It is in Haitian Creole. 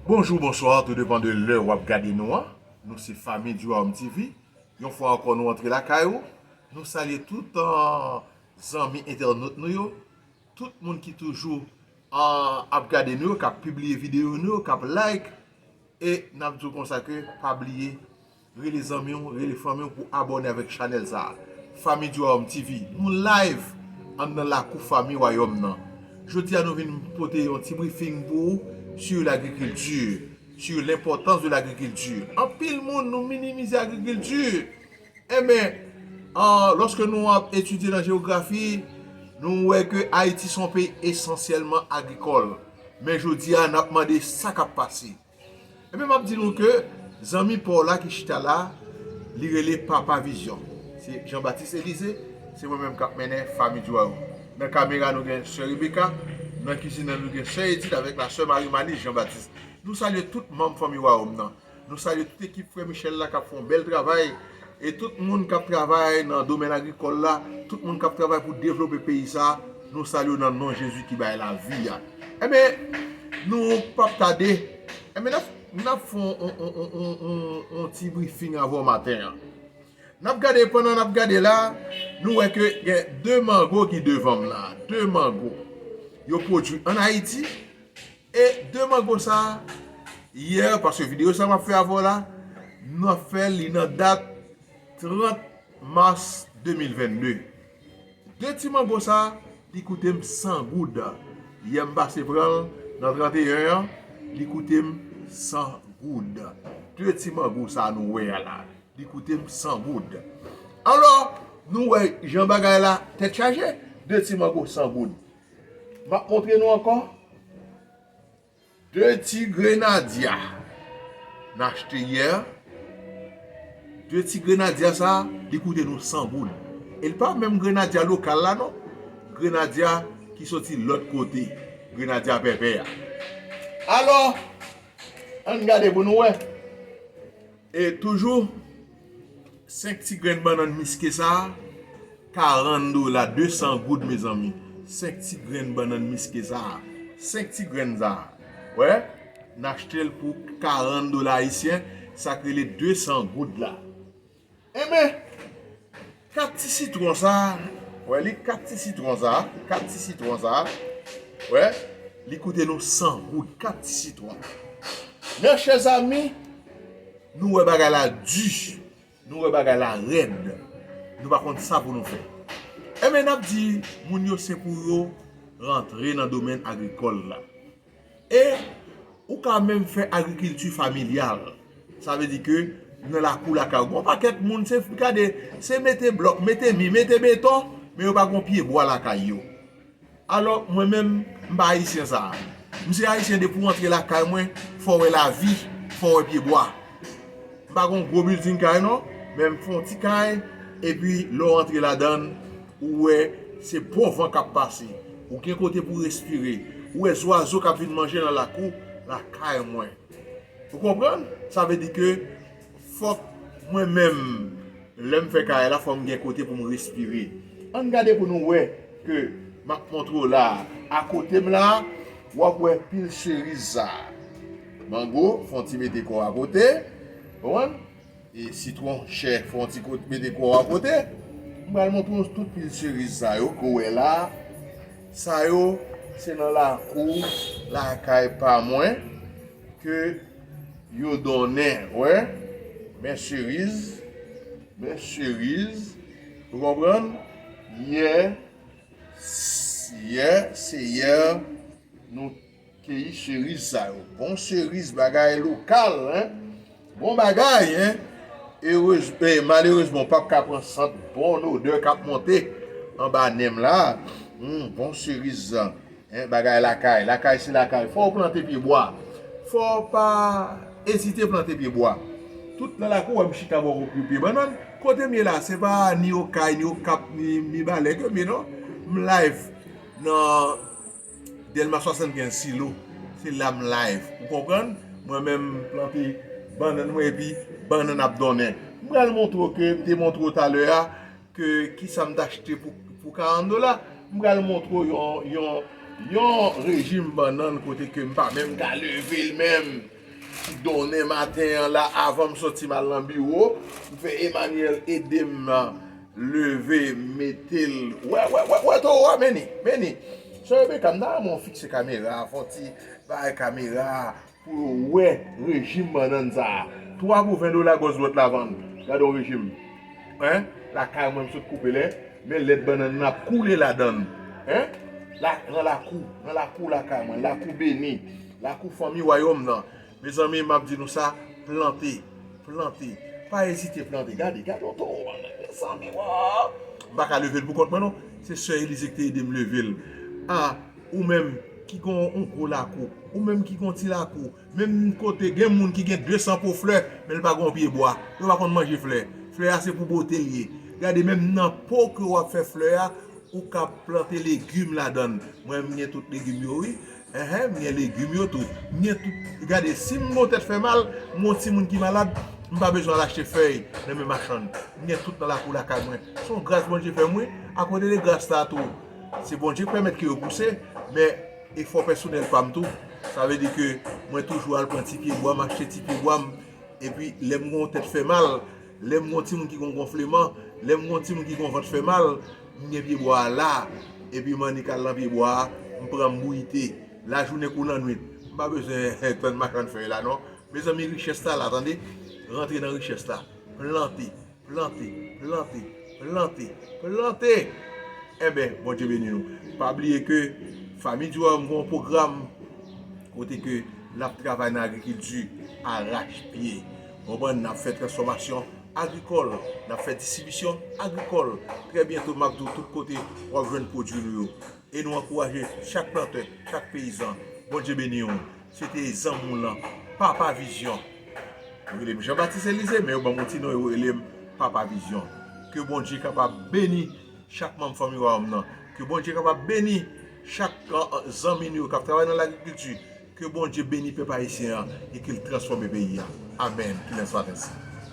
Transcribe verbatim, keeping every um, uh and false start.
Bonjou, bonswa, tou depan de lè w ap gade nou an. Nou se Fanmi du Royaume T V. Yon fwa ankò, nou antre lakay ou. Nou salye tout, euh, zanmi entènot nou yo. Tout moun ki toujou, euh, ap gade nou yo, k ap pibliye videyo nou yo, k ap like. E n ap di w konsa ke pa bliye rele zanmi w, rele fanmi w pou abòne avèk chanèl sa a. Fanmi du Royaume T V, nou live anndan lakou fanmi wayòm nan. Jodi a, nou vin pote yon ti briefing pou ou sur l'agriculture, sur l'importance de l'agriculture. Anpil moun, nou minimize agrikilti. Enben, an, lòske nou ap etidye nan jewografi, nou wè ke Ayiti se yon peyi esansyèlman agrikòl. Men jodi a, n ap mande sa k ap pase. Ebyen, m ap di nou ke zanmi pa w la ki chita la, li rele Papa Vizyon. Se Jean Baptiste Elysée, se mwen menm k ap mennen Fanmi du Royaume. Nan kamera, nou gen sè Rebecca, nan kizin nan, nou gen sè Edith avèk la sè Marie Malice Jean Baptiste. Nou salye tout manm Fanmi Wayòm nan. Nou salye tout ekip frè Michel la k ap fè yon bèl travay. E tout moun k ap travay nan domèn agrikòl la, tout moun k ap travay pou devlope peyi sa, nou salye w nan non Jezi ki bay lavi a. Enben, nou p ap tade. Enben, n ap, n ap fè yon, yon, yon, yon, yon, yon ti briefing avè w maten an. N ap gade, pandan n ap gade la, nou wè ke gen de mango ki devan m la. De mango. Yo pwodui ann Ayiti. E de mango sa a, yè, paske videyo sa m ap fè avè w la, m ap fè li nan dat trant mas de mil vennde. De ti mango sa a, li koute m san goud. Yè m pase pran l nan tranteyen an, li koute m san goud. De ti mango sa a nou wè a la, li koute m san goud. Alò, nou wè jan bagay la tèt chaje, de ti mango san goud. M ap montre nou ankò. De ti grenadya n achte yè. De ti grenadya sa a, li koute nou san goud. E l pa menm grenadya lokal la non. Grenadya ki soti lòt kote. Grenadya pèpè a. Alò, ann gade pou nou wè. E toujou, senk ti grenn bannann miske sa a, karant dola, de san goud, mezanmi. Senk ti grenn bannann miske sa a, senk ti grenn sa a. Wè, n achte l pou karant dola ayisyen, sa k rele de san goud la. Enben, kat ti sitwon sa a, wè li, kat ti sitwon sa a, kat ti sitwon sa a, wè, li koute nou san goud, kat ti sitwon. Mes chers amis, nou wè bagay la di, nou wè bagay la rèd, nou pa konn sa pou nou fè. Enben, n ap di moun yo se pou yo rantre nan domèn agrikòl la. E ou ka menm fè agrikilti familyal. Sa vle di ke nan lakou lakay ou. Gon pakèt moun, se gade, se mete blòk, mete mi, mete beton, men yo pa gon pye bwa lakay yo. Alò, mwen menm, m pa ayisyen sa a. M se ayisyen depi w antre lakay mwen, fò w wè lavi, fò w wè pye bwa. M pa gon gwo bilding kay non, men m fè yon ti kay, epi lè w antre ladan l, ou wè se bon van k ap pase. Ou gen kote pou w respire. Ou wè zwazo k ap vin manje nan lakou, lakay mwen. Ou konprann? Sa vle di ke fòk mwen menm, lè m fè kay la, fò m gen kote pou m respire. Ann gade pou nou wè ke m ap montre w la. Akote m la, w ap wè pil seriz sa a. Mango, fè yon ti mete kò w akote. Konprann? E sitwon chè, fè yon ti kote, mete kò w akote. M pral montre w tout pil seriz sa yo ke w wè la. Sa yo, se nan lakou lakay pa mwen ke yo donnen, wè. Men seriz, men seriz. Ou konprann? Yè, s-, yè, se yè nou keyi seriz sa yo. Bon seriz, bagay lokal, en. Bon bagay, en. Erez-, eh, malerezman, w p ap ka pran sant bon odè k ap monte anba nen m la. Hmm, bon seriz, en, bagay lakay. Lakay se lakay. Fò w plante pye bwa. Fò w pa ezite plante pye bwa. Tout nan lakou w, m chita bò pye bannann. Kote m ye la, se pa ni Okay, ni Okap, ni Mibalè ke m ye non. M live nan Dèlma swasannkenz Silo, se la m live. Ou konprann? Mwen menm, m plante bannann mwen epi bannann ap donnen. M pral montre w ke m te montre w talè a, ke kisa m t achte pou, pou karant dola. M pral montre w yon, yon, Yon rejim bannann kote ke m pa menm ka leve l menm. Donnen maten an la, avan m soti m al nan biwo, m fè Emmanuel ede m leve, mete l. Wè, wè, wè, wè towo a, men ni, men ni. Sè Rebecca, m ta renmen w fikse kamera a, fè yon ti bagay kamera a pou yo wè rejim bannann sa a. Twa pou ven dola gòs dwèt la vann. Gade yon rejim. Hein? Lakay mwen m sot koupe l, hein? Men lèt bannann nan ap koule ladan l. Hein? La, nan lakou, nan lakou lakay mwen, lakou beni, lakou fanmi wayòm nan. Mezanmi, m ap di nou sa, plante, plante. Pa ezite plante. Gade, gade yon towo bannann, mezanmi, wow! M pa ka leve l pou kont mwen non. Se sè Elize ki te ede m leve l. Ah, ou menm ki gon yon gwo lakou, ou menm ki gon ti lakou, menm kote gen moun ki gen de san po flè, men l pa gon pye bwa, yo pa konn manje flè. Flè a se pou bote l ye. Gade, menm nan po ke w ap fè flè a, ou ka plante legim ladan l. Mwen, m gen tout legim yo, wi. Enhen, m gen legim yo tou. M gen tout. Gade, si m gon tèt fè mal, m gon timoun ki malad, m pa bezwen al achte fèy nan men machann. M gen tout nan lakou lakay mwen. Se yon gras Bondye fè m, wi. Akote de gras sa tou, se Bondye k pèmèt ke yo pouse, men efò pèsonèl pa m tou. Sa vle di ke mwen toujou al pran ti pye bwa m, achte ti pye bwa m. Epi lè m gon tèt fè mal, lè m gon timoun ki gon gonfleman, lè m gon timoun ki gon vant fè mal, m gen pye bwa a la. Epi m annik al nan pye bwa a, m pran m bouyi te. Lajounen kou lannwit. M pa bezwen tann machann fèy la non. Mezanmi, richès la la, tande. Rantre nan richès la. Plante, plante, plante, plante, plante. Enben, Bondye beni nou. Pa bliye ke Fanmi di Wayòm gen yon pwogram kote ke n ap travay nan agrikilti arachpye. Konprann, n ap fè transfòmasyon agrikòl, n ap fè distribisyon agrikòl. Trè byento, m ap di w tout kote w ap jwenn pwodui nou yo. E nou ankouraje chak plantè, chak peyizan. Bondye beni w. Se te zanmi w lan, Papa Vizyon. Yo rele m Jean Baptiste Elysée, men yo ban m yon ti non, yo rele m Papa Vizyon. Ke Bondye kapab beni chak manm Fanmi Wayòm nan. Ke Bondye kapab beni chak, uh, zanmi nou yo k ap travay nan lagrikilti. Ke Bondye beni pèp ayisyen an e ke l transfòme peyi a. Amèn. Qu'il en soit ainsi.